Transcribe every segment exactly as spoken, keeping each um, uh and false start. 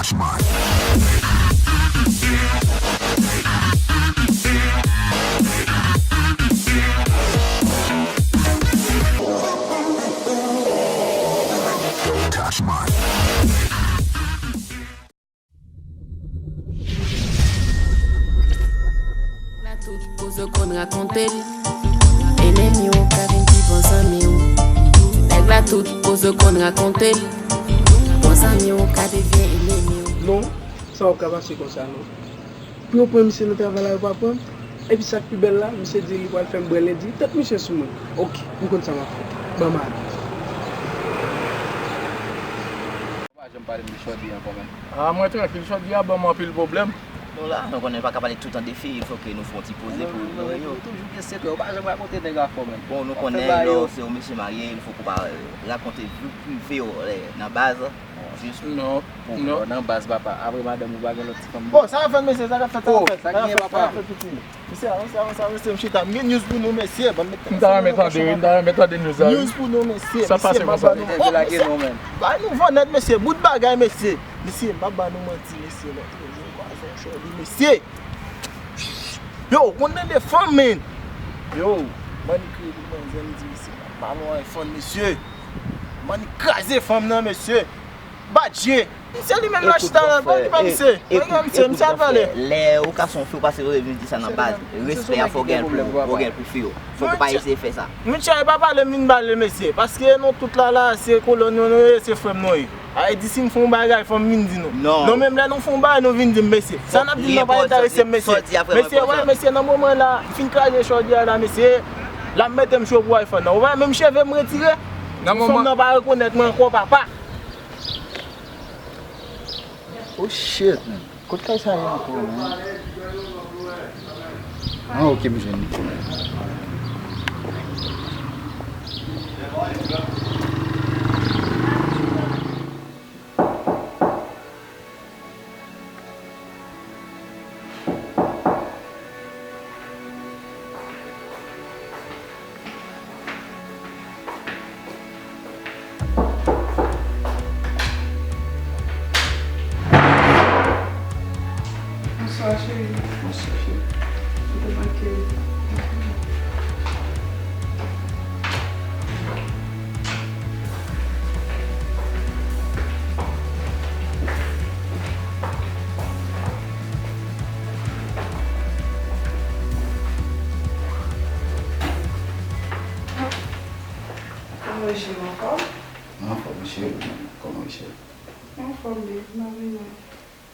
La tout koze w konn rakonte l. Enemi w ka vin pi bon zanmi w. Nèg la tout koze w konn rakonte l. Bon zanmi w ka devyen enemi w. Non, sa p ap ka pase konsa non. Pou yo pran misye nan travay la, yo pa pran. Epi sa k pi bèl la, misye di li pral fè m bwè lendi. Tèt misye sou mwen. Oke, m konn sa m ap fè. Ban m ale. Pa janm pale m de Chòdi ankò menm. Ah, mwen trankil, Chòdi a ban m anpil pwoblèm. Nou la, nou konnen nou pa ka pale toutan de fi, il faut que nou fè yon ti poze pou nou yo. Toujou gen sekrè, ou pa janm rakonte nèg afè w menm. Bon, nou konnen lè w se yon mesye marye, il faut que w pa rakonte vi prive w nan baz. Jis pou non, nan baz papa. Apre madanm ou pa gen lòt ti fanm. Bon, sa k ap fèt mesye, sa k ap fèt, sa k ap fèt, sa k ap fèt, sa k ap fèt piti. Mesye, avanse, avanse, avanse, mesye, m chita. M gen news pou nou, mesye. Ban m met tèt ansanm. M ta renmen tande wi, m ta renmen tande news la wi. News pou nou, mesye. Sa pase konsa? Mesye, m ap ba nou. Oh, mesye, bay nou van nèt, mesye. Bout bagay, mesye. Mesye, m ap ba nou manti, mesye. Lòt jou m kwaze yon Chòdi, mesye. Yo, konn tande fanm, men. Yo, m annik kreye pou manzè, m di, mesye, m ap ba nou iPhone, mesye. M annik kraze fanm nan, mesye. Badje. Se li menm la chita la, pa okipe misye. Pa okipe misye, misye al pale. Lè ou ka son fi, ou pase vin di sa nan baz. Respè a fò w gen pou, fò w gen pou fi w. Fò w pa eseye fè sa. Monchè, e pa pale m vin pale mesye. Paske nou tout la la, se kolòn nou nou ye, se frè m nou ye. A e di si m fè yon bagay, fò m vin di nou. Non. Non, menm lè nou fè yon bagay, nou vin di m mesye. Sa n ap di m nan pa enterese m mesye. Mesye, wè, mesye, nan moman la, m fin kraze Chòdi a la, mesye. La m mete m cho pou iPhone nan. Ou wè, menm cheve m retire. Fanm nan pa rekonèt mwen ankò, papa. Oh shit, man. Kot kay sa ye ankò, man? Ah, ok, m jwenn li. Bonswa, cheri. Bonswa, cheri. Ou te manke m. Kòman w ye, cheri, w anfòm? Mwen anfòm, cheri. Kòman w ye, cheri? Mwen anfòm, babe. Mwen vini.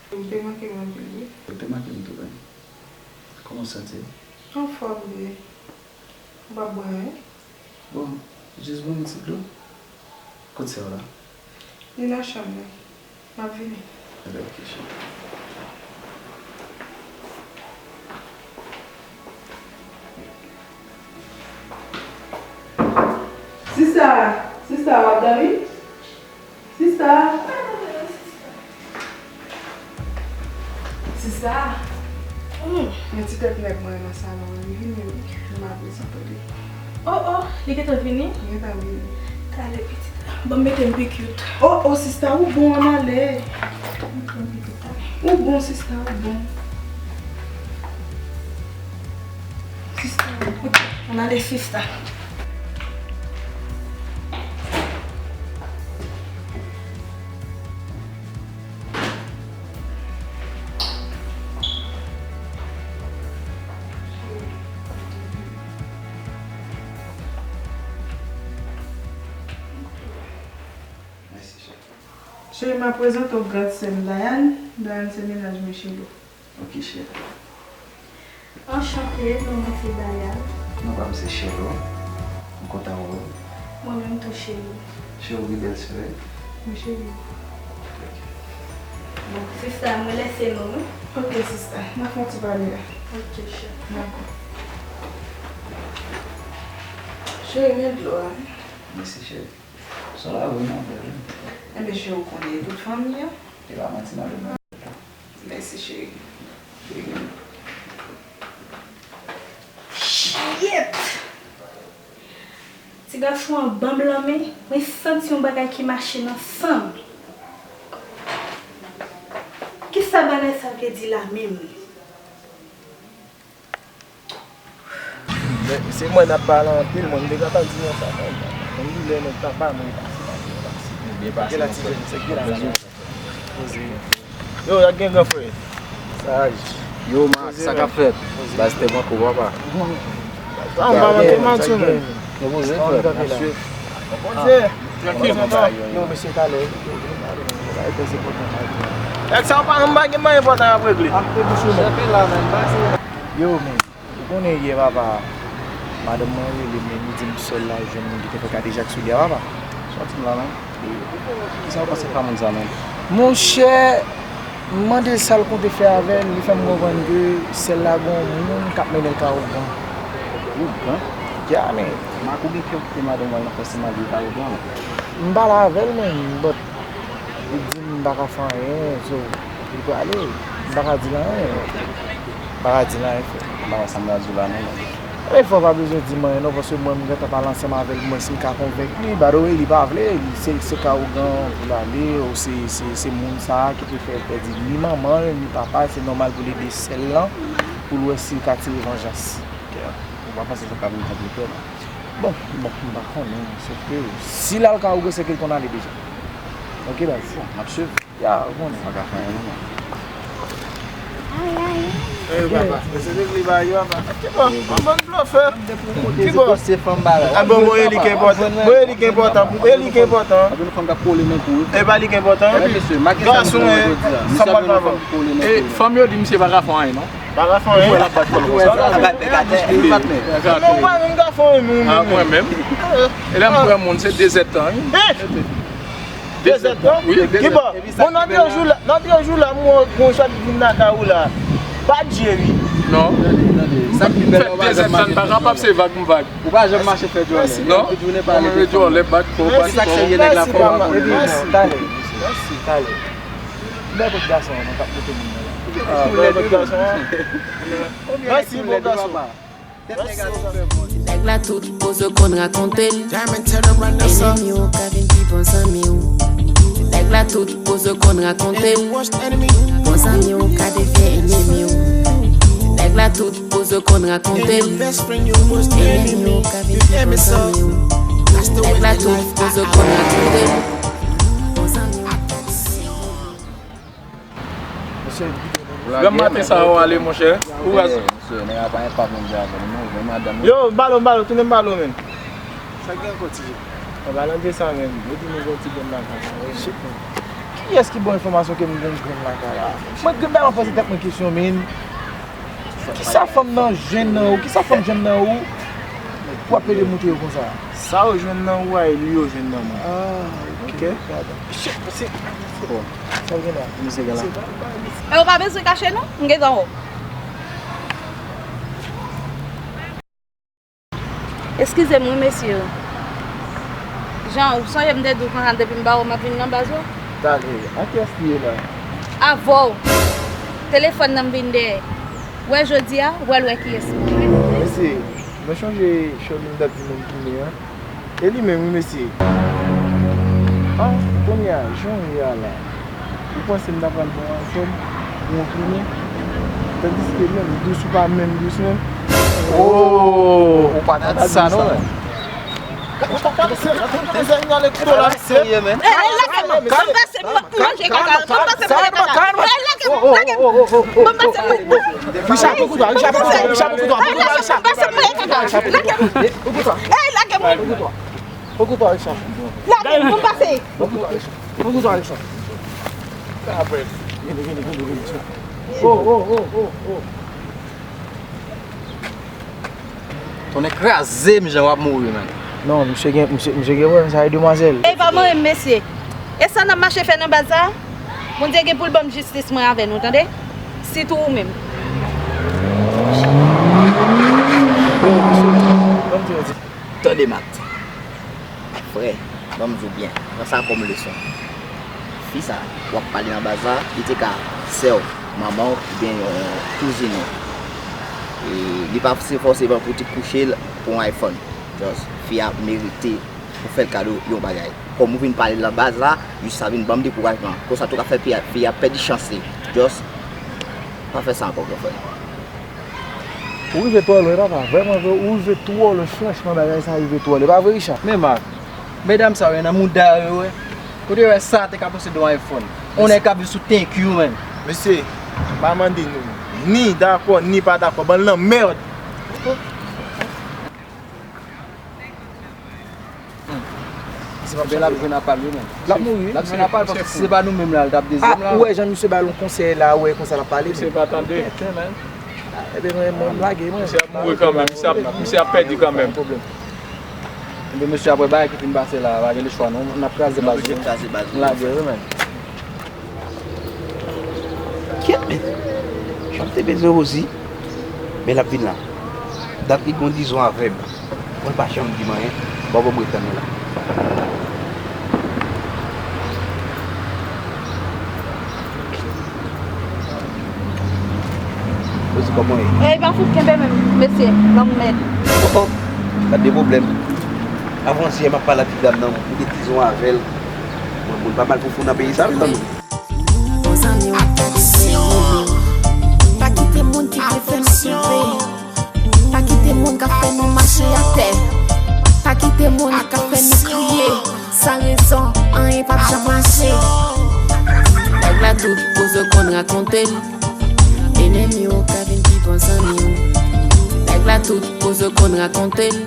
Ou te manke m anpil, wi. Ou te manke m tou, babe. Kòman w santi w? Anfòm, babe. Ou p ap bwè anyen? Bon, jis ban m yon ti dlo. Kot sè w la? Li nan chanm li. M ap vini. Ebyen, ok, cheri. Sista, sista, w ap dòmi? Sista! Sista! Hmm. Yon ti tèt nèg mwen nan salon an, li vini wi. Li ma prezante li. Oh, oh, li gentan vini? Li gentan vini. Talè pitit. Ban m mete m pi cute. Oh, oh, sista, ou bon, ann ale. Mete m pi cute, talè. Ou bon, sista, ou bon. Sista, ou bon. Ann ale, sista. Mèsi, cheri. Cheri, m ap prezante w gran sè m, Dayane. Dayane se mennaj mwen, Chelo. Ok, cheri. Anchante, non mwen se Dayane. Non pa m se Chelo. M kontan wè w. Mwen menm tou, cheri. Cheri, ou gen bèl souri. Wi, cheri. Bon, sista, mwen lèse nou, wi. Ok, sista. N a fè yon ti pale a. Ok, cheri. Dakò. Cheri, men dlo a. Mèsi, cheri. Sa la vrèman bèl, wi. Enben, cheri, ou konnen tout fanmi an. E pa manti, non, li vrèman bèl. Mèsi, cheri. Shit! Ti gason an ban m lanmen, mwen santi yon bagay ki mache nan san m. Di la menm. Men, se mwen n ap pale anpil, mwen, m te gentan di nou sa, men, men, li lè nèg papa mwen pase, pase, pase. Byen pase, monchè. Poze. Yo, y ap gen gran frè. Saj. Yo, Max, sa k ap fèt? Baz, te manke w, papa. Sa, m pa manke w, Matthew, men. Nou poze, frè. N ap swiv. Poze. Trankil. Yo, mesye, talè. Nèg sa yo pa janm pa gen manyen enpòtan y ap regle. Yo, men. Ou konnen yè, papa, madanm mwen rele m, li di m sè l la jwenn moun ki te fè kadejak sou li a, papa. Sa w di m la, menm? Kisa w panse pa moun sa, menm? Monchè, m mande l sa l konte fè avè l, li fè m konprann ke sè l la gen yon moun k ap mennen l kay ougan. Ougan? Ya, men. Max, ou gen kè w kite madanm ou al nan fè se malye kay ougan? M pale avè l, men, but Li di m m pa ka fè anyen, so, li prale. M pa ka di l anyen. M pa ka di l anyen, frè. M pa wè sa m ta di w la, non, men. E fò w pa bezwen di m anyen, non, paske mwen, m gentan pale ansanm avè l pou m wè si m ka konvenk li. By the way, li pa vle, li, se, se kay ougan pou l ale, ou se, se, se moun sa a ki te fè l pèdi ni manman l, ni papa l, se nòmal pou l ede sè l lan, pou l wè si l ka tire vanjans. Ok. Ou pa panse sa ka vin konplike, non? Bon, bon, m pa konnen, sèke si l al kay ougan, sèke l konn ale deja. Ok, baz. Bon, m ap swiv. Ya, ou konnen. M pa ka fè anyen, non. Ay, ay. Eh, papa, se te li ba yo, papa. Ki bon, yon bon blofè. Ki bon? Se fanm bagay. Ah, bon, bon, e li ki enpòtan. Bon, e li ki enpòtan. Bon, e li ki enpòtan. Ape nou fanm k ap kole men kou. E pa li ki enpòtan. Wi, mesye, make sa nou jodi a. Misye ape nou fanm ki kole men kou. E fanm yo di misye pa ka fè anyen, non? Pa ka fè anyen. Ou wè l ap bat kò l konsa. Ou wè l ap bat kò l konsa. Ou pa menm ka fè anyen, menm. Ah, mwen menm. E lè m pran moun, se de zèdtan, wi. Dezèdtan? Wi, dezèdtan. Ki bò? Bon, nan de jou la, nan de jou la, m wè yon chat vin lakay ou la. Pa djeri. Non. Tande, tande. Sa k pi bèl la, ou pa janm mache fè djòlè. Ou pa janm mache fè djòlè. Non. Tout jounen pale de fanm. Djòlè, bat kò, bat kò. Sa k serye nèg la fò pa konnen. Mèsi, talè. Mèsi, talè. Bèl kout gason an, non, k ap pote moun nan la. Ah, bèl kout gason an. Mèsi, bon gason. Nèg la tout poze konn rakonte l. Enemi w ka vin pi bon zanmi w. Nèg la tout poze konn rakonte l. Bon zanmi w ka devyen enemi w. Nèg la tout poze konn rakonte l. Enemi w ka vin pi bon zanmi w. Nèg la tout poze konn rakonte l. Bon zanmi w. Granm maten sa ou ale, monchè. Kouraj. Mesye, nèg la pa gen pa moun di avè nou, non, men madanm. Yo, m pale w, m pale w, tounen m pale w, menn. Sa gen ankò, T J? An palan de sa, menn, yo di nou gen yon ti grenn lakay la. Shit, menn. Kiyès ki ba w enfòmasyon ke m gen yon grenn lakay la? Mwen, grenn bagay, mwen poze tèt mwen kesyon, menn. Kisa fanm nan jwenn nan ou? Kisa fanm jwenn nan ou? Pou w ap plede moute yo konsa. Sa yo jwenn nan ou a, e li yo jwenn nan mwen. Ah, ok. Gadon. Shit, se, se bon. Sa w gen la? Misye gen la. E ou pa bezwen kache non? M gentan wè w. Eskize m wi, mesye. Jan, ou sonje m te di w konsa depi m ba w, m ap vin nan baz ou? Talè, a kiyès li ye la? Avè w. Telefòn nan m vin dèyè. W wè jodi a, w wè l wè kiyès li ye. Mesye, mwen sonje Sherline t ap di nou m tounen an. E li menm wi, mesye. Ah, kounye a, jan w ye a la, ou panse m ta pral ba w iPhone pou yon tounen? Tandiske menm dous ou pa menm dous menm. Oh, ou pa ta di sa non, men. Ou pa ka di sa, ou pa ka di sa, ou pa ka di sa. Serye, men. Eh, lage m, ban m pase, m manje kaka, ban m pase, m manje kaka. Eh, lage m, lage m, ban m pase, m manje kaka. Richard, pran koutwa, Richard, pran koutwa, Richard, pran koutwa, Richard. Lage m, pase, m manje kaka. Lage m. Pran koutwa. Hey, lage m. Pran koutwa. Pran koutwa, Richard. Lage m, ban m pase. Pran koutwa, Richard. Pran koutwa, Richard. Vini, vini, vini, vini. Oh, oh, oh, oh, oh. Tonnè kraze m, jan w ap mouri, man. Non, misye gen, misye, misye gen pwoblèm sa e demwazèl. E pa mwen menm, mesye. E sa n ap mache fè nan baz sa? Bondye gen pou l ban m jistis mwen avè nou, tande? Sitou ou menm. Tande, Mat. Frè, ban m di w byen, pran sa kòm leson. Fi sa, w ap pale nan baz la, li te ka sè w, manman w, oubyen yon kouzin ou. E li pa se fòseman pou te kouche l pou yon iPhone. Just, fi a merite ou fè l kado yon bagay. Kòm ou vin pale l nan baz la, jis sa vin ban m dekourajman. Konsa tou ka fè fi a, fi a pèdi chans li. Just, Pa fè sa ankò, gran frè. Ou rive twò lwen, papa. Vrèman vre, ou rive twò lwen. Franchman, bagay sa rive twò lwen. Pa vre, Richard? Men, Marc, medam sa yo nan mouda yo, wi. Kote yo wè sa te ka posede yon iPhone? On nèg k ap viv sou thank you, man. Mesye, m pa mande nou ni dakò, ni pa dakò. Bann lanmèd. Se pa bèl ap jwenn apal, wi, men. L ap mouri, wi. L ap jwenn apal, paske si se pa nou menm la, l t ap dezyèm la. Ah, ou wè jan misye ba l yon konsèy la, ou wè konsa l ap pale, men. Misye pa tande. Tenten, men. Ah, ebyen, mwen, mwen, m lage, mwen. Misye ap mouri kanmenm, misye ap, misye ap pèdi kanmenm. Pa gen pwoblèm. Ebyen, mesye, apre bagay ki fin pase la, pa gen lechwa, non. N ap kraze baz, non. Kraze baz. M lage, wi, men. Kyèt, men. Jan m te bezwen Rosie, men l ap vin la. Dat li gon dizon avè m. Mwen pa janm di m anyen. Bon, bon, mwen tann li la. Rosie, kòman w ye? Ey, pa fout kenbe menm, mesye, lanmèd. Oh, oh, pa de pwoblèm. Avan yè, m ap pale ak ti dam nan, m te dizon avè l. Mwen, moun pa mal pou fou nan peyi sa, mezanmi. Bon zanmi w ap fè nou peye. Pa kite moun ki vle fè nou soufri. Pa kite moun k ap fè nou mache atè. Pa kite moun k ap fè nou kriye san rezon, anyen p ap janm mache. Nèg la tout koze w konn rakonte l. Enemi w ka vin pi bon zanmi w. Nèg la tout koze w konn rakonte l.